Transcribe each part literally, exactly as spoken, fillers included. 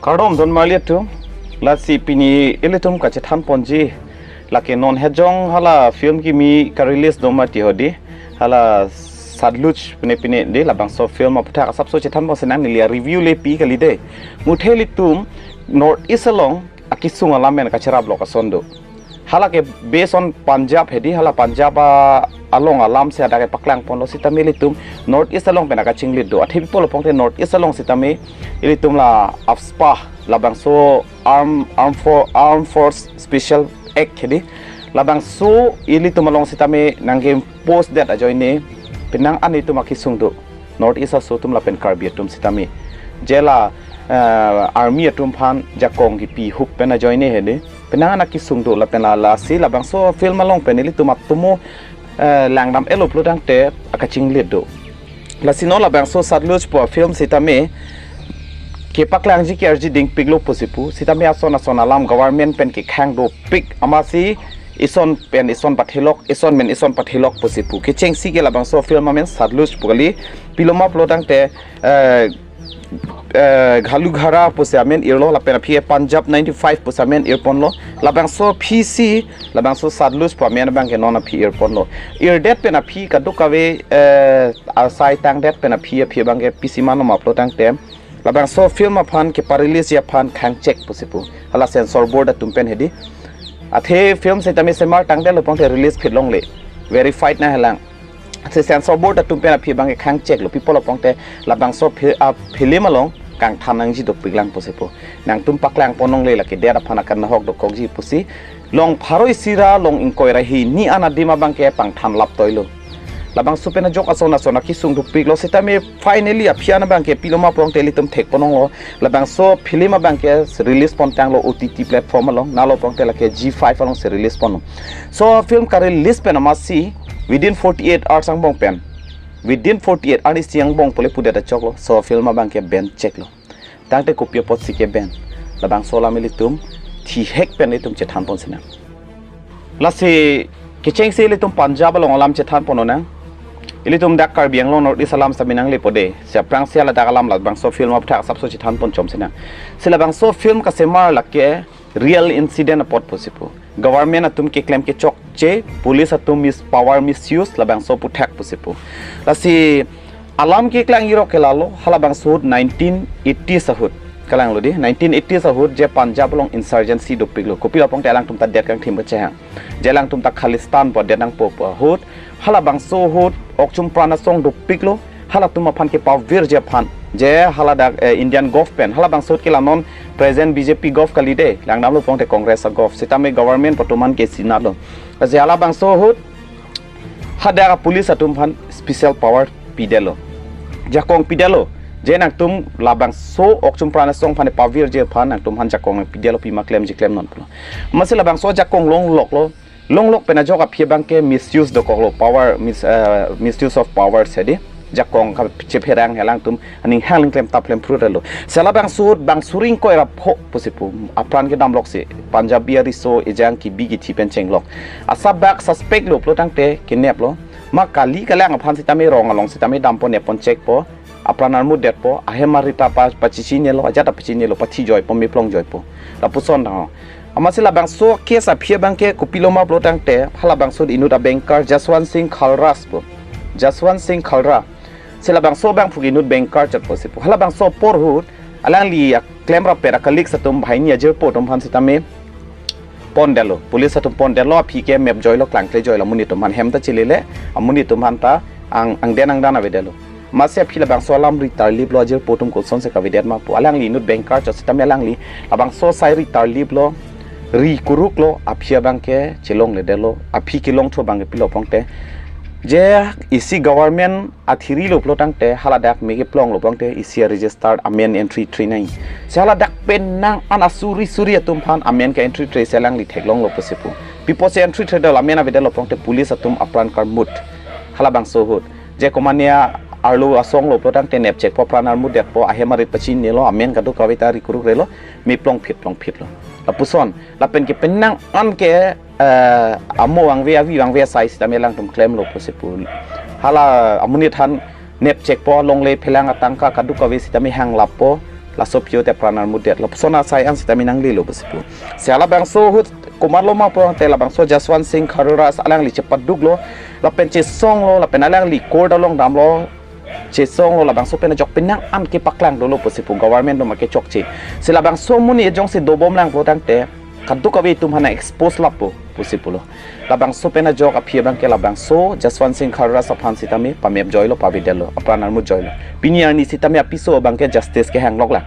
Kardom don marli atum, lasi pini ilitum kachethan ponji, lake non hejong hala film kimi ka-release do mati hedi, hala Satluj pine pine di, labangso film aphuthak asapso chethan ponsinang, neli a-review le pi kali de. Muthe ilitum North East along akisung alam pen kacherap lok ason do. Hala ke based on Punjab hedi, hala Punjab a, along alam si hadak ke paklang ponlo sitame ilitum North East along pen akachinglit do. Athe pi pulo pongte North East along sitame ilitum la AFSPA, labangso Arm, Arm for, Armed Force Special Act hedi, labangso ilitum along sitame nangke-impose det ajoine penang an itum akisung do. North East aso atum lapen Karbi atum sitame. Je la, eh, army atum aphan jakong kipi hup pen ajoine hedi, penang an akisung do lapen la, lasi labangso film along pen ilitum atomo, eh, langdam-etlo pulo tangte akachinglit do. Lasi non labangso Satluj pu film sitame kepaklangji ke-arji dingpiklo pusi pu, sitame ason ason alam government pen kekhang dopik amatsi ison pen ison pathelok, ison pen ison pathelok pusi pu. Kechengsi ke labangso film amen Satluj pu kali, pi pulo ma pulo tangte, eh, eh, Ghalu Ghara pusi amen irlo, lapen aphi Punjab ninety-five pusi amen irponlo. Labangso aphi si, labangso Satluj pu amen abangke non aphi irponlo. Irdet pen aphi kadokave, eh, asai tangdet pen aphi, aphi abangke pisi ma pulo tangte, labangso film aphan kepa-release ji aphan khangchek pusi pu, hala censor board atum pen hedi. Athe film sitame semar tangdetlo pongte release phit longle, verified nanghelang. Athe censor board atum pen aphi abangke khangcheklo, pi pulo pongte labangso phi-, a, film along kangthan nangji dopiklang pusi pu. Nangtum paklang pon longle, lake det aphan akan nahok dokokji pusi. Long pharo isi ra long ingkoi ra hini an adim abangke pangthan lap toilo. Labangso pen ajok ason ason akisung dopiklo sitame finally aphi an abangke pi pulo ma pulo tangte ilitum thek pon longlo. Labangso film abangke release pontanglo O T T platform along, nalo pongte lake Zee five along si release ponlo. So film ka-release pen amatsi within forty-eight hours angbong pen, within forty-eight hours isi angbong pule pudet achoklo. So film abangke ban cheklo. Tangte kopi apotsi ke ban, labangso alam ilitum thihek pen ilitum chethan ponsinang. Lasi kechengsi ilitum Punjab along alam chethan ponnang. Ilitum dak Karbi Anglong North East alam sitame nanglepo de. Si aphrangsi ladak alam labangso film aphuthak asapso chethan pon chomsinang. Si labangso film kasemar lake real incident apot pusi pu. Government atum keklem kechokche, police atum mis-, power misuse, labangso aphuthak pusi pu. Lasi alam keklang irok ke lalo, halabangso ahut nineteen eighties ahut. Kalanglo di, nineteen eighties ahut je Punjab along insurgency dopiklo. Kopi pulo pongte alangtum ta det kangthim kachehang. Je alangtum ta Khalistan pu adet nangpo pu ahut, halabangso ahut okchum pran asong dopiklo, halatum aphan kepavirji aphan. Je haladak, eh, Indian Gov pen, halabangso ahut ke la non present B J P Gov kali de, langdamlo pongte Congress a-Gov. Sitame government pu atum an ke sinalo. Je halabangso ahut, hadak a-police atum aphan special power pidetlo. Jakong pidetlo. Je nangtum labangso okchum pran asong aphan pavirji aphan nangtum aphan jakong nangpidetlo, pima klemji klem non pulo. Amatsi labangso jakong longloklo. Longlok pen ajok aphi abangke misuse dokoklo, power mis-, eh, misuse of power hedi. Jakong kachepherang alangtum aning hang ling klem tap klem phrutlo. Si labangso ahut bang suri ingkoi ra pho pusi pu apran kedamlok si Punjabi ariso ejang kebi kethi pen chenglok. Asap bak suspect lo pulo tangte keneplo. Ma kali kalang aphan sitame rong along sitame dam pon nep pon chekpo. Apran armut detpo, ahem arit ta pa, pachichinilo, ajat ta pachinilo, pathi joipo, meplong joipo. Lapuson tang ho. Amatsi labangso case aphi abangke kopilo ma pulo tangte, halabangso inut a-banker Jaswant Singh Khalra pu. Jaswant Singh Khalra. Si labangso abangphu inut banker chotpo si pu. Halabangso apor ahut, alangli aklem rapet a-colleagues atum banghini ajirpo atum aphan sitame pondetlo. Police atum pondetlo, aphi ke map joilo, klangkle joilo, amonit atum aphan hem ta chelele, amonit atum aphan ta ang, angden angdan avedetlo. Amatsi aphi labangso alam ri tarliplo, ajirpo atum kosonsi kavedet ma pu. Alangli inut banker chot sitame alangli labangso asai ri tarliplo, ri kuruklo, aphi abangke chelongledetlo, aphi kelongthu abangke pilo pongte. Je isi government athiri lo pulo tangte, haladak me keplong lo pongte, isi a-registered amen entry thri nai. Si haladak penang an asuri suri atum aphan amen ke-entry thri si alangli theklonglo pusi pu. Pi apotsi entry thridetlo, amen avedetlo pongte police atum apran karmut. Halabangso ahut. Je komania arlo asong lo pulo tangte nep chekpo, apran armut detpo, ahem arit pachinilo, amen kadokave ta ri kurukrelo, meplong phit plong phitlo. Lapuson, lapen ke penang an ke, eh, amo vangve avi vangve asai sitame alangtum klemlo pusi pu. Hala amonit aphan nep chekpo, longle phelang atangka kadokave sitame hang lappo. Laso aphi te pran armutdet. Lapuson asai an sitame nanglelo pusi pu. Si halabangso ahut komatlo ma pulote labangso Jaswant Singh Kharuras alangli chepaduklo, lapen chesonglo, lapen alangli court along damlo, chesonglo, labangso pen ajok penang an kepaklang dolo pusi pu, government atum akechokche. Si labangso amonit jongsi dobomlang pulo tangte, kadokave atum aphan expose lapo pusi pulo. Labangso pen ajok aphi abangke labangso Jaswant Singh Kharuras aphan sitame pamep joilo, pavedetlo, apran armut joilo. Pini arni sitame apiso abangke justice kehang loklang.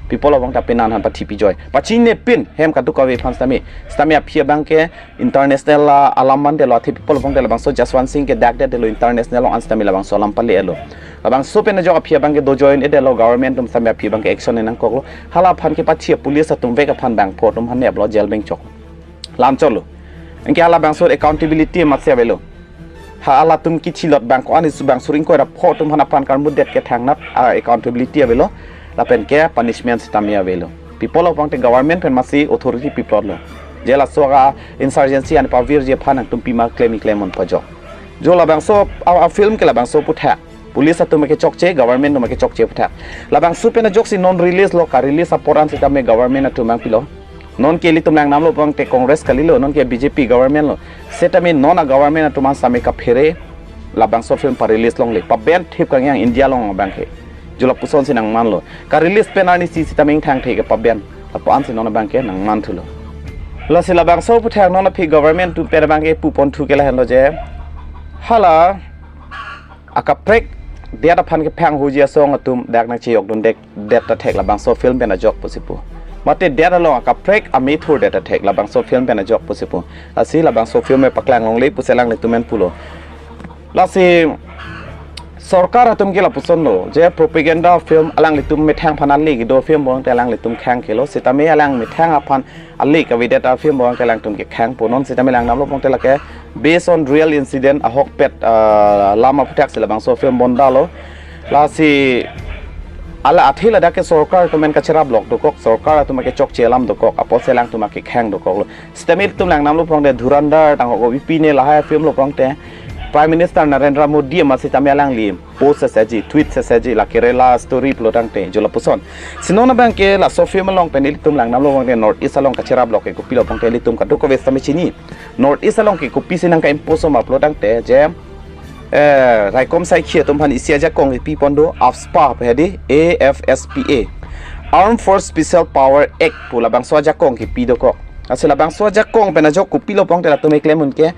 Pi pulo pulote penan aphan pathipi joi. Pachinine pin hem kadokave aphan sitame. Sitame aphi abangke international, ah, alam mandetlo, athe pi pulo pulote labangso Jaswant Singh ke dakdetlo international along, an sitame labangso alam pale-etlo. Labangso pen ajok aphi abangke dojoin-edetlo, government atum sitame aphi abangke action nangkoklo. Hala aphan kepathi police atum vek aphan bangpho atum aphan neplo, jail bengchok. La-an chotlo. Anke halabangso accountability masi avelo. Ha halatum kechilot bang ko-an isi bang suri ingkoi ra pho atum aphan apran karmutdet ke thangnat, ah, accountability avelo. Lapen ke punishment sitame avelo. Pi pulo pulote government pen masi authority piplotlo. Je laso a-insurgency an pavirji aphan nangtum pima klem klem-un pajok. Jo labangso a, a-film ke labangso aputhak. Police atum akechokche, government atum akechokche aputhak. Labangso pen ajoksi non release lo, ka-release apor an sitame government atum nangpilo. Nonke ilitum langdamlo pulote Congress kalilo, nonke B J P government lo. Sitame non a-government atum an sitame kaphere labangso film pa-release longle. Paben thip kangyang India along abangke. Jo lapusonsi nangmanlo. Ka-release pen arnisi sitame ingthangthe ke paben. Lapu-ansi non abangke nangmanthulo. Lasi labangso aputhak non aphi government atum pen abangke puponthu ke lahenlo je, hala akaprek det aphan kephang huji asong atum dak nangcheyokdundet, det ta thek labangso film pen ajok pusi pu. Mate det along akaprek amethur det ta thek labangso film pen ajok pusi pu. Lasi labangso film e paklang longle pusi alanglitum pen pulo. Lasi sorkar atum ke lapusonlo, je propaganda film alanglitum methang aphan ale kedo film pulote alanglitum khang kelo, sitame alang methang aphan ale kavedet a-film pulote alangtum ke khangpo. Non sitame langdamlo pulote lake based on real incident ahokpet, ah, alam aputhak si labangso film bondalo. Lasi hala athe ladak ke sorkar atum pen kacherap lok dokok, sorkar atum akechokche alam dokok, apotsi alangtum akekhang dokoklo. Sitame ilitum langdamlo pulote Dhurandhar tang ho ko pine lahai film lo pulote Prime Minister Narendra Modi ama sitame alangli post seseji, tweet seseji, la Kerala story pulo tangte, jo lapuson. Si non abangke laso film along pen ilitum langdamlo pulote North East along kacherap lok ke kopilo pulote ilitum kadokave sitame chini. North East along ke kopisi nangka-impose ma pulo tangte je, eh, raikom saikhi atum aphan isi ajakong kepipon do, AFSPA pu hedi, A F S P A, Armed Force Special Power Act pu labangso ajakong kepi dokok. Lasi labangso ajakong pen ajok kopilo pulote latum eklem-un ke,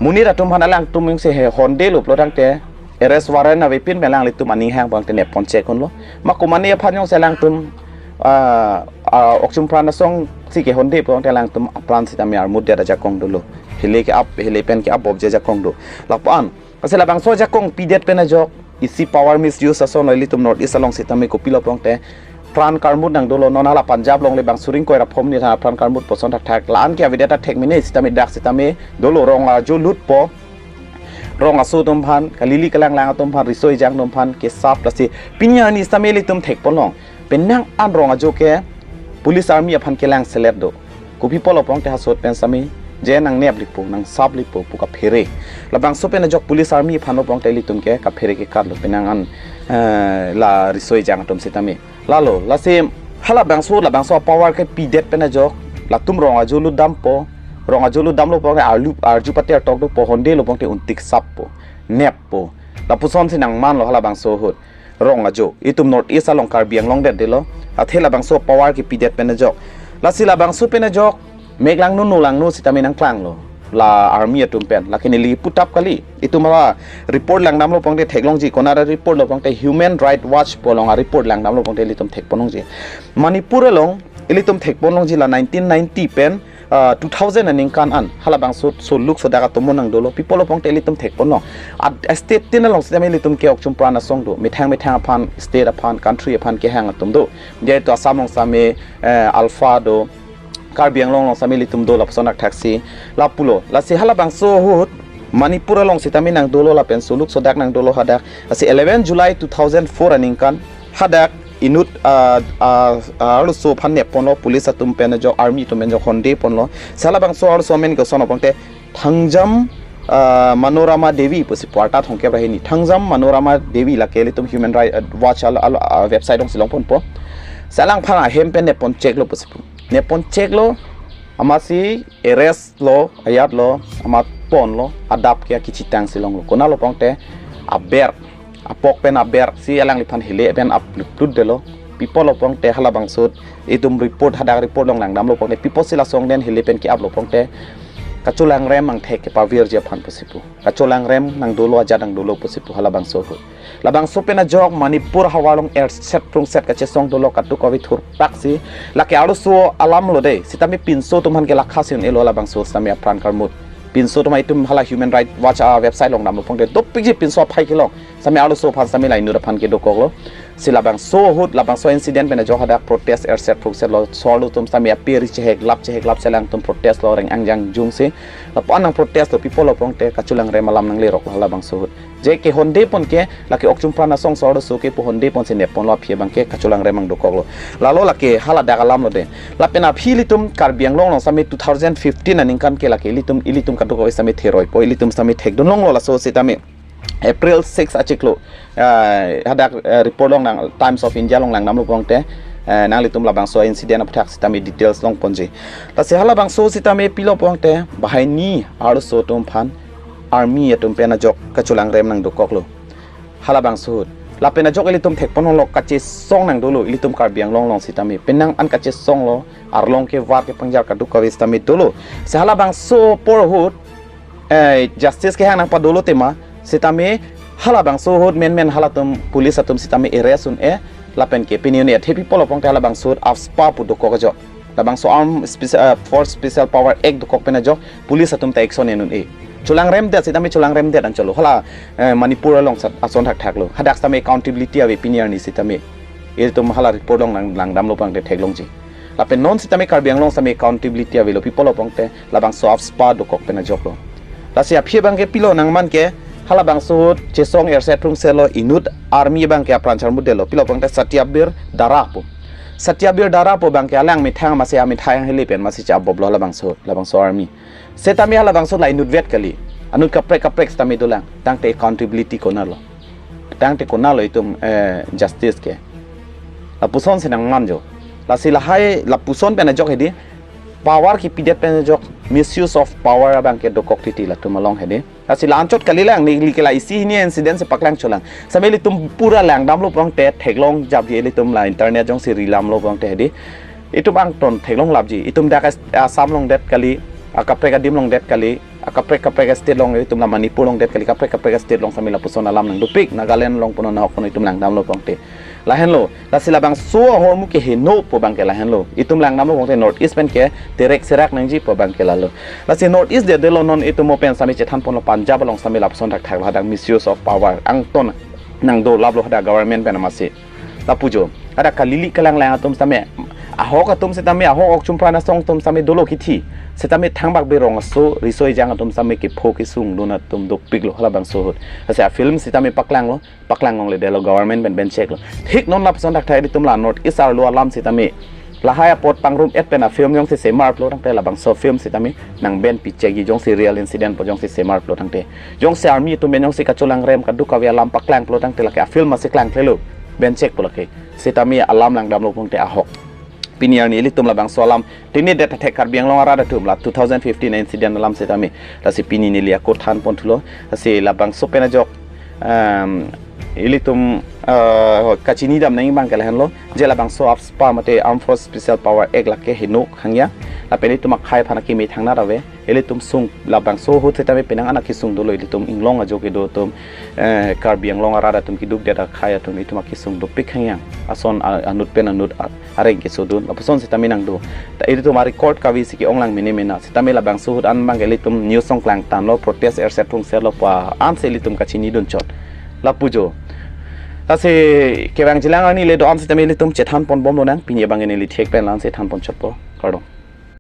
monit atum aphan alangtum jongsi he hondelo pulo tangte, arrest warrant avepin pen alanglitum aning hang pulote nepponchek-unlo. Ma komatne aphan jongsi alangtum, ah, ah, Okchum Pran Asong si kehonde pulote alangtum apran sitame armutdet ajakong dolo. Hele ke-ap, hele pen ke-ap bobje ajakong do. Lapu-an. Lasi labangso ajakong pidet pen ajok isi power misuse asonlo ilitum North East along sitame kopilo pulote pran karmut nangdolo, non hala Punjab along le bang suri ingkoi ra phongo ni tha pran karmut puson thakthak. La-an ke avedet ta thek mene, sitame dak sitame dolo, rong ajo lutpo. Rong aso atum aphan, kalili kalanglang atum aphan, riso ejang atum aphan kesap, lasi pini arni sitame ilitum thekponlong. Penang an rong ajo ke police army aphan kelang selet do. Kopi pulo pulote ha sot pen sitame je nangnep lipo, nangsap lipo pu kaphere. Labangso pen ajok police army aphan lo pulote ilitum ke kaphere ke katlo penang an, eh, la riso ejang atum sitame. Lalo, lasi halabangso, labangso power kepidet pen ajok, latum rong ajo lutdampo, rong ajo lutdamlo pulote arlu, arju pater tok dopo, hondelo pulote untik sappo, neppo. Lapusonsi nangmanlo halabangso ahut. Rong ajo, itum North East along Karbi Anglong detdetlo, athe labangso power kepidet pen ajok. Lasi labangso pen ajok, mek langno no langno sitame nangklanglo. La army atum pen, lake neli putap kali. Itum hala report langdamlo pulote theklongji, konat a-report lo pulote Human Rights Watch pu along a-report langdamlo pulote ilitum thekponlongji. Manipur along, ilitum thekponlongji la nineteen ninety pen, ah, two thousand aningkan an, halabangso soluk sodak atum nangdolo, pi pulo pulote ilitum thekponlong. A, a-state tin along sitame ilitum ke Okchum Pran Asong do, methang methang aphan, state aphan, country aphan kehang atum do. Jehetu Assam along sitame, eh, ALFA do, Karbi Anglong along sitame ilitum do lapuson thakthaksi, lapulo. Lasi halabangso ahut, Manipur along sitame nangdolo lapen soluk sodak nangdolo hadak. Lasi eleven July two thousand four aningkan, hadak inut, ah, ah, ah, arloso aphan nepponlo, police atum pen ajok, army atum pen ajok hondeponlo. Si halabangso arloso amen ke osonlo pulote Thangjam, ah, Manorama Devi pusi pu, arta thomkep ra hini. Thangjam Manorama Devi lake ilitum Human Rights, ah, Watch al, al, ah, website alongsi longponpo. Si alangphan ahem pen nepon cheklo pusi pu. Nepon cheklo, amatsi arrest lo, ayatlo, amat ponlo, adap ke akechitang si longlo. Konatlo pulote aber, apok pen aber si alangliphan hile pen upload detlo. Pi apotlo pulote halabangso ahut itum report, hadak report along langdamlo pulote, pi apotsi laso angdeng hile pen ke-uplo pulote kacholangrem angthek kepavirji aphan pusi pu. Kacholangrem nangdolo, ajat nangdolo pusi pu halabangso ahut. Labangso pen ajok Manipur havar along erset prungset kachesong dolo kadokave thurpak si. Lake arloso alam lo dei. Sitame pinso atum aphan ke lakha si un-elo labangso sitame apran karmut. Pinso atum, itum hala Human Rights Watch a-website along damlo pulote dopikji pinso aphai kelong. Sitame arloso aphan sitame la inut aphan ke dokoklo. Si labangso ahut, labangso incident pen ajok hadak protest erset prungset lo, so-arlo atum sitame aperi cheheklap cheheklap si alangtum protest lo, reng angjang jung si. Lapu-an nangprotest lo, pi apotlo pulote kacholangrem alam nangleroklo halabangso ahut. Je kehonde pon ke, lake Okchungpran asong so-arloso ke pu honde pon si neponlo, aphi abang ke kacholangrem nangdokoklo. Lalo lake haladak alam lo dei. Lapen aphi ilitum Karbi Anglong along sitame two thousand fifteen aningkan ke lake ilitum, ilitum kadokave sitame theroipo, ilitum sitame thekdun longlo laso sitame. April six achiklo, ah, hadak, eh, report along nang, Times of India along langdamlo pulote, eh, nanglitum labangso incident aputhak sitame details longponji. Lasi halabangso sitame pilo pulote, banghini arloso atum aphan army atum pen ajok kacholangrem nangdokoklo. Halabangso ahut. Lapen ajok ilitum thekponlonglo, kachesong nangdolo, ilitum Karbi Anglong along sitame. Penang an kachesong lo, arlong kevar kepangjar kadokave sitame dolo. Si halabangso apor ahut, eh, justice kehang nangpadolo tema, sitame halabangso ahut menmen halatum police atum sitame arrest un-e, lapen ke pini un-e, the pi apotlo pulote halabangso ahut AFSPA pu dokok ajok. Labangso Arm Speci-, eh, Force Special Power Act dokok pen ajok police atum ta action en un-e. Cholangrem det sitame cholangrem det anchotlo. Hala, eh, Manipur along sat ason thakthak lo. Hadak sitame accountability ave pini arni sitame. Ilitum hala report along lang, langdamlo pulote theklongji. Lapen non sitame Karbi Anglong sitame accountability avelo, pi apotlo pulote labangso AFSPA dokok pen ajoklo. Lasi aphi abang ke pilo nangman ke, halabangso ahut chesong erset prungset lo, inut army abang ke apran charmut detlo, pilo pulote Satyabir Dara pu. Satyabir Dara pu abang ke alang methang amatsi amethang hile pen amatsi chaboblo labangso, labangso army. Sitame halabangso la inutvet kali. Anut kaprek kaprek sitame dolang. Tangte accountability konatlo. Tangte konatlo itum, eh, justice ke. Lapuson si nangmanjo. Lasi lahai lapuson pen ajok hedi. Power kepidet pen ajok, misuse of power abang ke dokok titi latum along hedi. Lasi la anchot kalilang, neli ke la isi hini incident si paklangcholang. Sitame ilitum pura langdamlo pulote theklong japji, ilitum la internet jongsi rilamlo pulote hedi. Itum angton theklonglapji. Itum dak As-, Assam along det kali, akaprek adim along det kali, akaprek kaprek state along, itum la Manipur along det kali, kaprek kaprek state along sitame lapuson alam nangdopik, Nagaland along punon ahok punon itum langdamlo pulote. Lahenlo, lasi labangso ahormu ke heno pu abang ke lahenlo. Itum langdamlo pulote North East pen ke terek serak nangji pu abang ke lalo. Lasi North East det detlo, non itum mo pen sitame chethanponlo, Punjab along sitame lapuson thakthaklo, hadak misuse of power. Angton nangdolaplo hadak government pen amatsi. Lapujo. Hadak kalili kalanglang atum sitame, ahok atum sitame, ahok Okchungpran asong atum sitame dolo kithi. Sitame thangbak berong aso, riso ejang atum sitame kepho kesung dun atum dopiklo halabangso ahut. Lasi afilm sitame paklanglo, paklang longledetlo, government pen pen cheklo. Thik non lapuson thakthak itum la North East arlo alam sitame, lahai apot pangrum et pen afilm jongsi semarplo tangte labangso film sitame nang ban pichekji, jongsi real incident pu jongsi semarplo tangte. Jongsi army atum pen jongsi kacholangrem kadokave alam paklangplo tangte lake afilm amatsi klangkhlelo. Ban chekpo lake. Sitame alam langdamlo pulote ahok. Pini arni ilitum labangso alam tini det athek Karbi Anglong arat atum la two thousand fifteen incident alam sitame. Lasi pini neli ako thanponthulo. Lasi labangso pen ajok, um, ilitum, uh, kachinidam nangji abang ke lahenlo. Je labangso AFSPA mate Armed Force Special Power Act lake heno hangya. Lapen itum akhei aphan akimi thangnat ave. Ilitum sung labangso ahut sitame penang an akesung dolo, ilitum inglong ajo kedo atum, eh, Karbi Anglong arat atum keduk det akhei atum itum akesung dopik hangya. Ason a-, anut pen anut a-, areng kesodun. Lapuson sitame nangdo. Ta ilitum a-record kave si ke-onglang mene mena. Sitame labangso ahut an abang ke ilitum news along klangtanglo, protest erset prungset lo pu ansi ilitum kachinidunchot. Lapujo. Lasi kevangjilang arni le do-an sitame ilitum chethanponbomlonang, pini abang ke neli thek pen la-ansi thanponchotpo. Kardom.